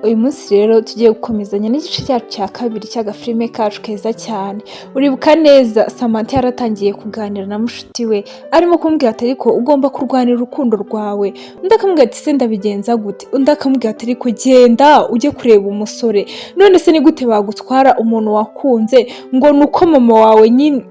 Uyu munsi rero tugiye gukomezanya n'igice cyacu cya kabiri cy'agafilime kacu keza cyane. Uribuka neza Samantha yaratangiye kuganira na mushuti we, arimo kumubwira ati: "Ariko ugomba kurwanira urukundo rwawe." Undi akamubwira ati: "Se ndabigenza gute?" Undi akamubwira ati: "Ariko genda ujye kureba umusore. None se ni gute bagutwara umuntu wakunze ngo ni uko mama wawe nyine,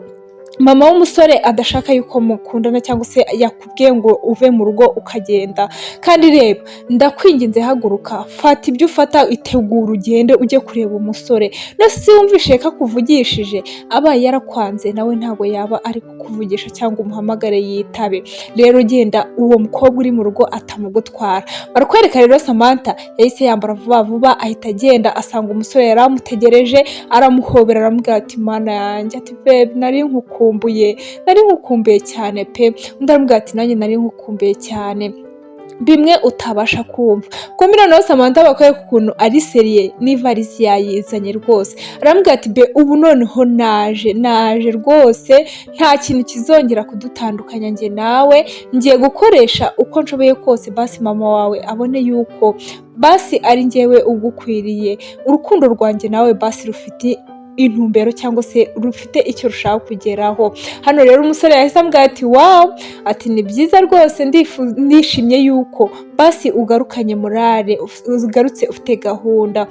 mama w'umusore adashaka yuko mukundana, cyangwa se yakubwiye ngo uve mu rugo ukagenda? Kandi reba, ndakwinginze, haguruka, fata ibyo ufata, itegura ugende ujye kureba umusore. None se wumvishe ko akuvugishije? Abaye yarakwanze nawe ntabwo yaba ari kukuvugisha cyangwa umuhamagare yitabe. Rero genda, uwo mukobwa uri mu rugo atamugutwara." Barakwereka rero Samantha yahise yambara vuba vuba, ahita agenda, asanga umusore yari amutegereje, aramuhobera, aramubwira ati: "Mana yanjye," ati: "Babe, nari nkukumbuye, nari nkukumbuye cyane pe." Undi aramubwira ati: "Nanjye nari nkukumbuye cyane bimwe utabasha kumva." Kumbe noneho Samantha bakwereka ukuntu ari sérieux, n'ivarisi yayizanye rwose. Aramubwira ati: "Babe, ubu noneho naje, naje rwose, nta kintu kizongera kudutandukanya njye nawe. Ngiye gukoresha uko nshoboye kose, basi mama wawe abone yuko basi ari njyewe ugukwiriye, urukundo rwanjye nawe basi rufite intumbero cyangwa se rufite icyo rushaka kugeraho." Hano rero umusore yahise amubwira ati: "Wow," ati: "Ni byiza rwose, ndishimye yuko basi ugarukanye morale, ugarutse ufite gahunda."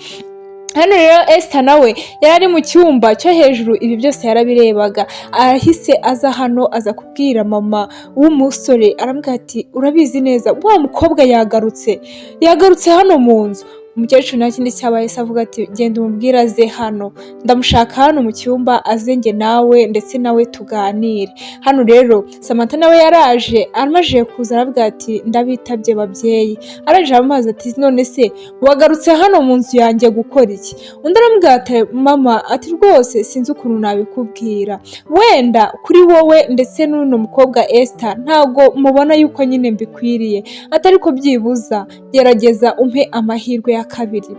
Hano rero Esther nawe yari ari mu cyumba cyo hejuru, ibi byose yarabirebaga. Arahise aza hano, aza kubwira mama w'umusore, aramubwira ati: "Urabizi neza, wa mukobwa yagarutse, yagarutse hano mu nzu." Umukecuru nta kindi cyabaye se avuga ati: "Genda umubwire aze hano, ndamushaka hano mu cyumba, aze njye nawe ndetse nawe tuganire." Hano rero Samantha nawe yaraje, amajije kuza aravuga ati: "Ndabitabye babyeyi." Araje aramubaza ati: "None se wagarutse hano mu nzu yanjye gukora iki?" Undi aramubwira ati: "Mama," ati: "rwose sinzi ukuntu nabikubwira. Wenda kuri wowe ndetse n'uno mukobwa Esther ntabwo mubona yuko nyine mbikwiriye," ati: "ariko byibuza gerageza umpe amahirwe ya kabiri,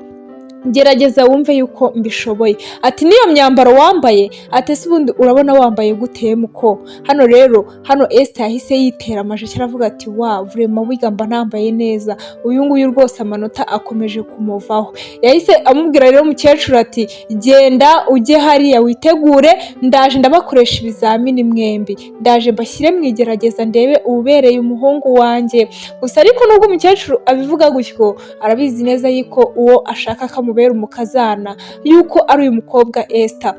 gerageza wumve yuko mbishoboye." Ati: "N'iyo myambaro wambaye," ati: "ese ubundi urabona wambaye gute muko?" Hano rero hano Esther yahise yitera amajeki, aravuga ati: "Wa vraiment wiga mba nambaye neza, uyu nguyu rwose amanota akomeje kumuvaho." Yahise amubwira rero umukecuru ati: "Genda ujye hariya witegure, ndaje ndabakoresha ibizamini mwembi, ndaje mbashyire mu igerageza ndebe ubereye umuhungu wanjye." Gusa ariko nubwo umukecuru abivuga gutyo, arabizi neza yuko uwo ashaka akamubera umukazana yuko ari uyu mukobwa Esther.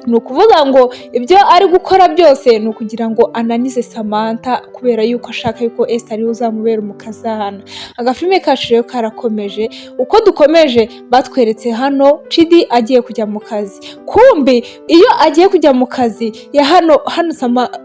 Ni ukuvuga ngo ibyo ari gukora byose ni ukugira ngo ananize Samantha, kubera yuko ashaka yuko Esther ariwe uzamubera umukazana. Agafilime kacu rero karakomeje. Uko dukomeje, batweretse hano Chidi agiye kujya mu kazi. Kumbi iyo agiye kujya mu kazi ya hano hano,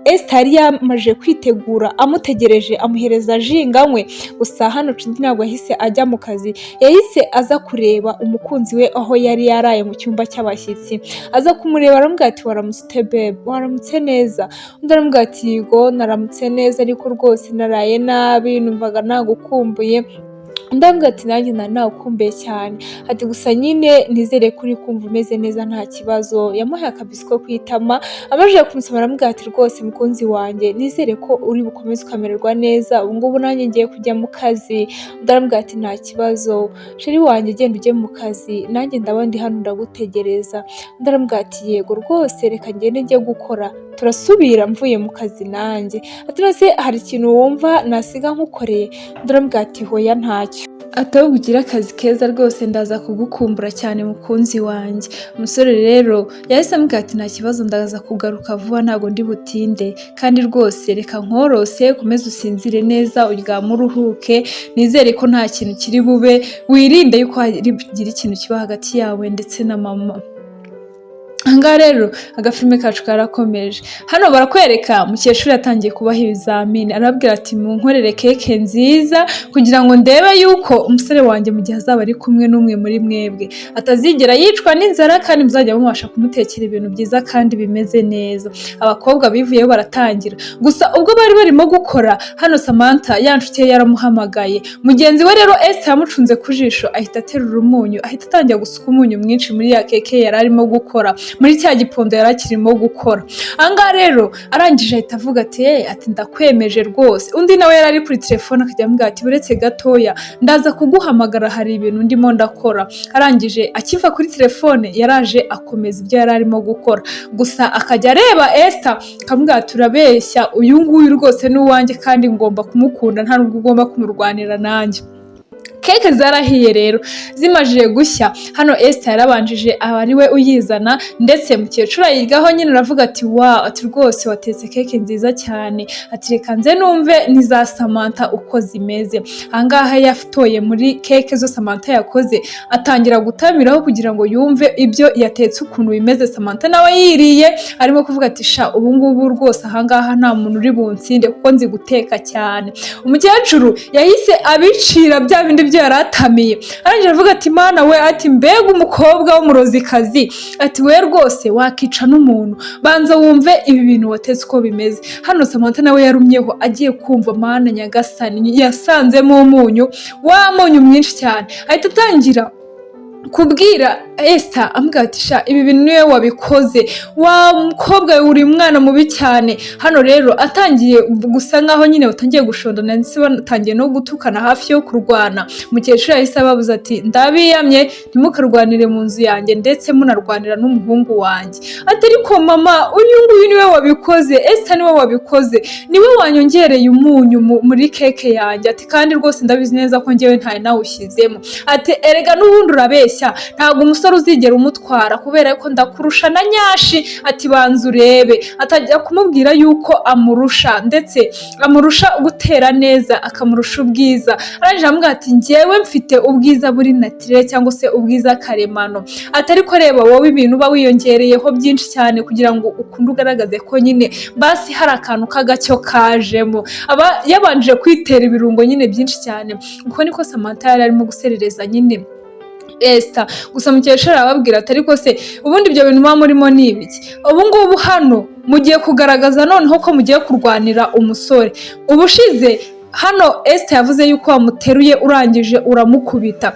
Esther yari yamaze kwitegura, amutegereje, amuhereza jinganywe. Gusa hano Chidi ntabwo yahise ajya mu kazi, yahise aza kureba umukunzi we aho yari yaraye mu cyumba cy'abashyitsi. Aza kumureba, aramubwira ati: "Waramutse ute babe? Waramutse neza?" Undi aramubwira ati: "Yego, naramutse neza, ariko rwose naraye nabi, numvaga nagukumbuye." Undi aramubwira ati: "Nanjye nari nagukumbuye cyane." Ati: "Gusa nyine nizere ko uri kumva umeze neza, nta kibazo." Yamuhaye akabisi ko ku itama, amajije kumusoma aramubwira ati: "Rwose mukunzi wanjye, nizere ko uri bukomeze ukamererwa neza. Ubu ngubu nanjye ngiye kujya mu kazi." Undi aramubwira ati: "Nta kibazo chéri wanjye, genda ujye mu kazi, nanjye ndaba ndi hano ndagutegereza." Undi aramubwira ati: "Yego rwose, reka ngende njye gukora, turasubira mvuye mu kazi nanjye." Ati: "None se hari ikintu wumva nasiga nkukoreye?" Undi aramubwira ati: "Hoya, ntacyo." Ati: "Ahubwo ugire akazi keza rwose, ndaza kugukumbura cyane mukunzi wanjye." Umusore rero yahise amubwira ati: "Nta kibazo, ndaza kugaruka vuba, ntabwo ndi butinde. Kandi rwose reka nkorose, ukomeze usinzire neza, uryame uruhuke, nizere ko nta kintu kiri bube, wirinde yuko hari bugire ikintu kiba hagati yawe ndetse na mama." Ahangaha rero agafilime kacu karakomeje. Hano barakwereka mukecuru yatangiye kubaha ibizamini, arababwira ati: "Munkorere keke nziza kugira ngo ndebe yuko umusore wanjye mu gihe azaba ari kumwe n'umwe muri mwebwe atazigera yicwa n'inzara, kandi muzajya mubasha kumutekera ibintu byiza kandi bimeze neza." Abakobwa bivuyeho baratangira. Gusa ubwo bari barimo gukora, hano Samantha ya nshuti ye yaramuhamagaye. Mugenzi we rero Esther yamucunze ku jisho, ahita aterura umunyu, ahita atangira gusuka umunyu mwinshi muri ya keke yari arimo gukora. Muri cya gipondo yari akirimo gukora. Ahangaha rero arangije ahita avuga ati: "Eh," ati: "Ndakwemeje rwose." Undi nawe yari ari kuri telefone, akajya amubwira ati: "Buretse gatoya, ndaza kuguhamagara, hari ibintu ndimo ndakora." Arangije akiva kuri telefone, yaraje akomeza ibyo yari arimo gukora, gusa akajya areba Esther akamubwira ati: "Urabeshya, uyu nguyu rwose ni uwanjye kandi ngomba kumukunda, nta nubwo ugomba kumurwanira nanjye." Keke zarahiye rero. Zimajije gushya, hano Esther yarabanjije aba ari we uyizana, ndetse mukecuru ayigaho nyine. Aravuga ati: "Wa," ati: "rwose watetse keke nziza cyane." Ati: "Reka nze numve n'iza Samantha uko zimeze." Ahangaha yatoye muri keke zo Samantha yakoze, atangira gutamiraho kugira ngo yumve ibyo yatetse ukuntu bimeze. Samantha nawe yiriye arimo kuvuga ati: "Sha, ubu ngubu rwose ahangaha nta muntu uri bunsinde kuko nzi guteka cyane." Umukecuru yahise abicira bya bindi byo yari atamiye. Arangije avuga ati: "Mana we," ati: "mbega umukobwa w'umurozikazi," ati: "we rwose wakica n'umuntu, banza wumve ibi bintu watetse uko bimeze." Hano Samantha nawe yarumyeho, agiye kumva, Mana nyagasani, yasanzemo umunyu, wa munyu mwinshi cyane. Ahita atangira kubwira Esther, amubwira ati: "Sha, ibi bintu niwe wabikoze, wa mukobwa we, uri umwana mubi cyane." Hano rero atangiye gusa nkaho nyine batangiye gushondana, ndetse batangiye no gutukana hafi yo kurwana. Umukecuru yahise ababuza ati: "Ndabiyamye, ntimukarwanire mu nzu yanjye, ndetse munarwanira n'umuhungu wanjye." Ati: "Ariko mama, uyu nguyu niwe wabikoze, Esther niwe wabikoze, niwe wanyongereye umunyu muri keke yanjye." Ati: "Kandi rwose ndabizi neza ko njyewe ntari nawushyizemo." Ati: "Erega n'ubundi urabeshya, ntabwo umusore uzigera umutwara kubera ko ndakurusha na nyashi." Ati: "Banza urebe." Atangira kumubwira yuko amurusha, ndetse amurusha gutera neza, akamurusha ubwiza. Arangije aramubwira ati: "Njyewe mfite ubwiza buri naturel cyangwa se ubwiza karemano." Ati: "Ariko reba wowe ibintu uba wiyongereyeho byinshi cyane kugira ngo ukunde ugaragaze ko nyine basi hari akantu k'agacyo kajemo." Aba yabanje kwitera ibirungo nyine byinshi cyane. Uko niko Samantha yari arimo guserereza nyine Esther. Gusa mukecuru arababwira ati: "Ariko se ubundi ibyo bintu muba murimo ni ibiki? Ubu ngubu hano mugiye kugaragaza noneho ko mugiye kurwanira umusore." Ubushize hano Esther yavuze yuko wamuteruye, urangije uramukubita.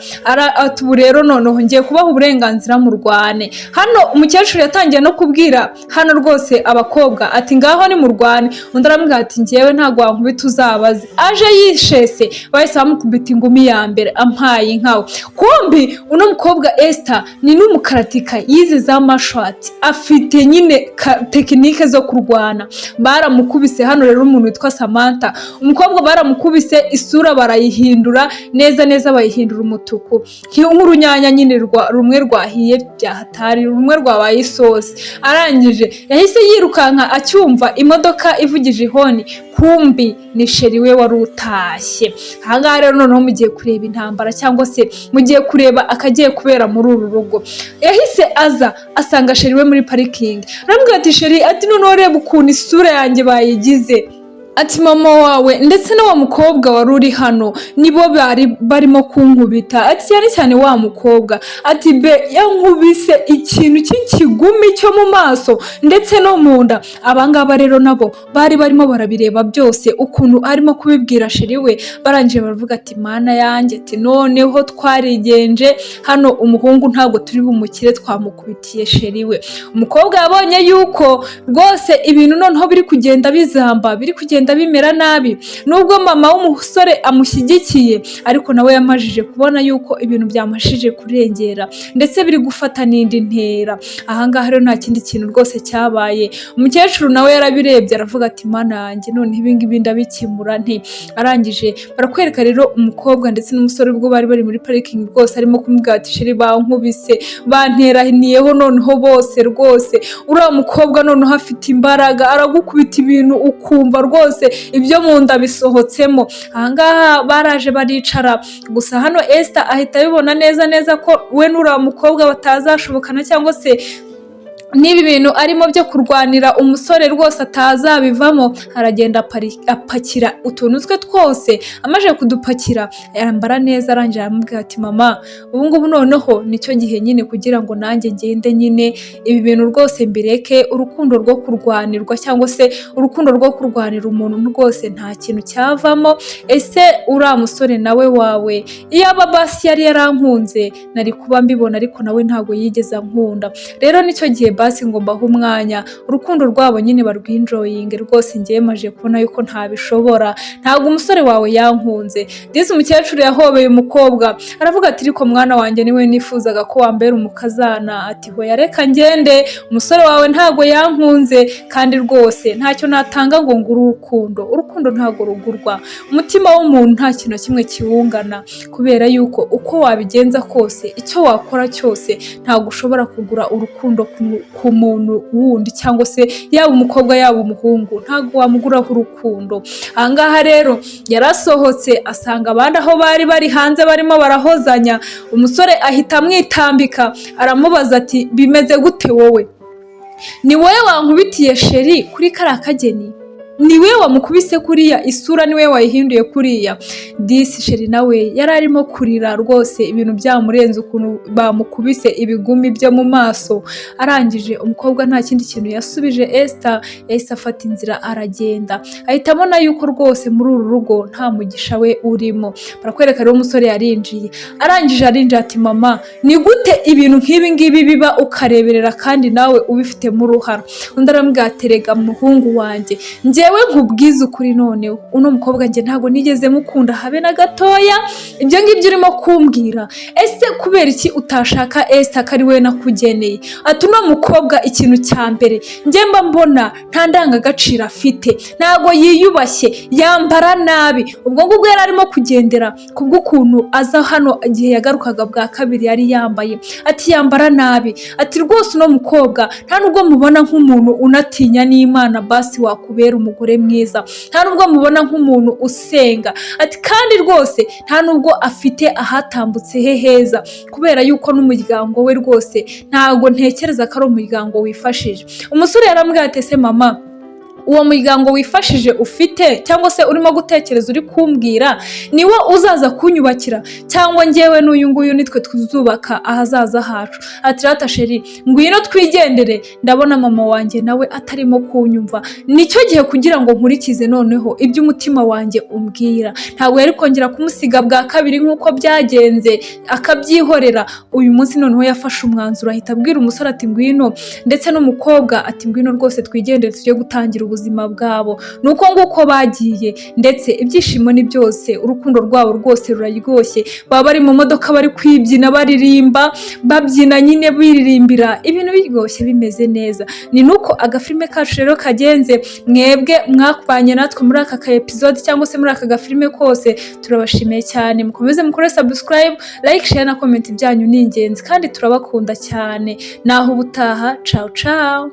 Ati: "Ubu rero noneho ngiye kubaha uburenganzira, murwane." Hano umukecuru yatangiye no kubwira hano rwose abakobwa ati: "Ngaho ni murwane." Undi aramubwira ati: "Ngewe ntabwo wankubita, uzabaze." Aje yishese, bahise bamukubita ingumi ya mbere, ampaye inkawe. Kumbi uno mukobwa Esther ni n'umukaratika, yize za martial art, afite nyine technique zo kurwana. Baramukubise. Hano rero umuntu witwa Samantha, umukobwa baramukubise, isura barayihindura neza neza, bayihindura umutuku nk'urunyanya nyine rumwe rwahiye byahatari, rumwe rwabaye isosi. Arangije yahise yirukanka acyumva imodoka ivugije ihoni. Kumbi ni chéri we wari utashye. Ahangaha rero noneho mugiye kureba intambara, cyangwa se mugiye kureba akagiye kubera muri uru rugo. Yahise aza asanga chéri we muri parikingi, aramubwira ati: "Chéri," ati: "noneho reba ukuntu isura yanjye bayigize." Ati: "Mama wawe ndetse na wa mukobwa wari uri hano nibo bari barimo kunkubita." Ati: "Cyane cyane wa mukobwa." Ati: "Be yankubise ikintu cy'ikigumi cyo mu maso ndetse no mu nda." Abangaba rero nabo bari barimo barabireba byose ukuntu arimo kubibwira chéri we. Barangije baravuga ati: "Mana yanjye," ati: "noneho twarigenje hano, umuhungu ntabwo turi bumukire, twamukubitiye chéri we." Umukobwa yabonye yuko rwose ibintu noneho biri kugenda bizamba, biri kugenda bimera nabi. Nubwo mama w'umusore amushyigikiye, ariko nawe yamajije kubona yuko ibintu byamashije kurengera, ndetse biri gufata n'indi ntera. Ahangaha rero nta kindi kintu rwose cyabaye. Umukecuru nawe yarabirebye, aravuga ati: "Mana yanjye, noneho ibingibi ndabikemura nte?" Arangije barakwereka rero umukobwa ndetse n'umusore ubwo bari bari muri parikingi, rwose arimo kumubwira ati: "Chéri, bankubise, banteraniyeho noneho bose rwose. Uriya mukobwa noneho afite imbaraga, aragukubita ibintu ukumva rwose ibyo mu nda bisohotsemo." Ahangaha baraje baricara. Gusa hano Esther ahita abibona neza neza ko we n'uriya mukobwa batazashobokana, cyangwa se n'ibi bintu arimo byo kurwanira umusore rwose atazabivamo. Aragenda apakira utuntu twe twose. Amaze kudupakira, yambara neza, arangije aramubwira ati: "Mama, ubu ngubu noneho nicyo gihe nyine kugira ngo nanjye ngende nyine, ibi bintu rwose mbireke. Urukundo rwo kurwanirwa cyangwa se urukundo rwo kurwanira umuntu rwose nta kintu cyavamo. Ese uriya musore nawe wawe, iyaba basi yari yarankunze nari kuba mbibona, ariko nawe ntabwo yigeze ankunda. Rero nicyo gihe basi Basi ngo mbahe umwanya, urukundo rwabo nyine barwinjoyinge. Rwose ngewe maje kubona yuko ntabishobora, ntabwo umusore wawe yankunze." Disi umukecuru yahobeye umukobwa, aravuga ati: "Ariko mwana wanjye, niwe nifuzaga ko wambera umukazana." Ati: "Hoya, reka ngende, umusore wawe ntabwo yankunze, kandi rwose ntacyo natanga ngo ngure urukundo. Urukundo ntabwo rugurwa. Umutima w'umuntu nta kintu na kimwe kiwungana, kubera yuko uko wabigenza kose, icyo wakora cyose, ntabwo ushobora kugura urukundo ku muntu wundi, cyangwa se yaba umukobwa, yaba umuhungu, ntabwo wamuguraho urukundo." Ahangaha rero yarasohotse, asanga abandi aho bari bari hanze barimo barahozanya. Umusore ahita amwitambika, aramubaza ati: "Bimeze gute? Wowe, ni wowe wankubitiye chéri kuri kariya kageni? Ni we wamukubise kuriya isura? Ni we wayihinduye kuriya?" Disi chéri nawe yari arimo kurira rwose, ibintu byamurenze, ukuntu bamukubise ibigumi byo mu maso. Arangije umukobwa nta kindi kintu yasubije Esther, yahise afata inzira aragenda, ahita abona yuko rwose muri uru rugo nta mugisha we urimo. Barakwereka rero umusore yarinjiye, arangije arinjira ati: "Mama, ni gute ibintu nk'ibi ngibi biba ukareberera kandi nawe ubifitemo uruhara?" Undi aramubwira ati: "Rega muhungu wanjye, njyewe nkubwize ukuri noneho, uno mukobwa njye ntabwo nigeze mukunda habe na gatoya. Ibyo ngibyo urimo kumbwira, ese kubera iki utashaka Esther ko ari we nakugeneye?" Ati: "Uno mukobwa, ikintu cya mbere njye mba mbona nta ndangagaciro afite, ntabwo yiyubashye, yambara nabi." Ubwo ngubwo yari arimo kugendera kubw'ukuntu aza hano igihe yagarukaga bwa kabiri yari yambaye. Ati: "Yambara nabi." Ati: "Rwose uno mukobwa nta nubwo mubona nk'umuntu unatinya n'Imana basi wakubera umugore mwiza, nta nubwo mubona nk'umuntu usenga." Ati: "Kandi rwose nta nubwo afite ahatambutse he heza, kubera yuko n'umuryango we rwose ntabwo ntekereza ko ari umuryango wifashije." Umusore yarambwira ati: "Ese mama, uwo muryango wifashije ufite cyangwa se urimo gutekereza uri kumbwira, niwo uzaza kunyubakira, cyangwa ngewe n'uyu nguyu nitwe tuzubaka ahazaza hacu?" Ati: "Rata chéri, ngwino twigendere, ndabona mama wanjye nawe atarimo kunyumva. Nicyo gihe kugira ngo nkurikize noneho ibyo umutima wanjye umbwira." Ntabwo yari kongera kumusiga bwa kabiri nk'uko byagenze akabyihorera. Uyu munsi noneho yafashe umwanzuro, ahita abwira umusore ati: "Ngwino," ndetse n'umukobwa ati: "Ngwino rwose twigendere tujye gutangira ubuzima bwabo." Ni uko nguko bagiye, ndetse ibyishimo ni byose, urukundo rwabo rwose ruraryoshye. Baba bari mu modoka, bari kwibyina, baririmba, babyina nyine, biririmbira, ibintu biryoshye, bimeze neza. Ni nuko agafilime kacu rero kagenze. Mwebwe mwakubanye natwe muri aka ka episode cyangwa se muri aka gafilime kose, turabashimiye cyane. Mukomeze mukore subscribe, like, share na comment, byanyu ni ingenzi kandi turabakunda cyane. Naho ubutaha, ciao ciao.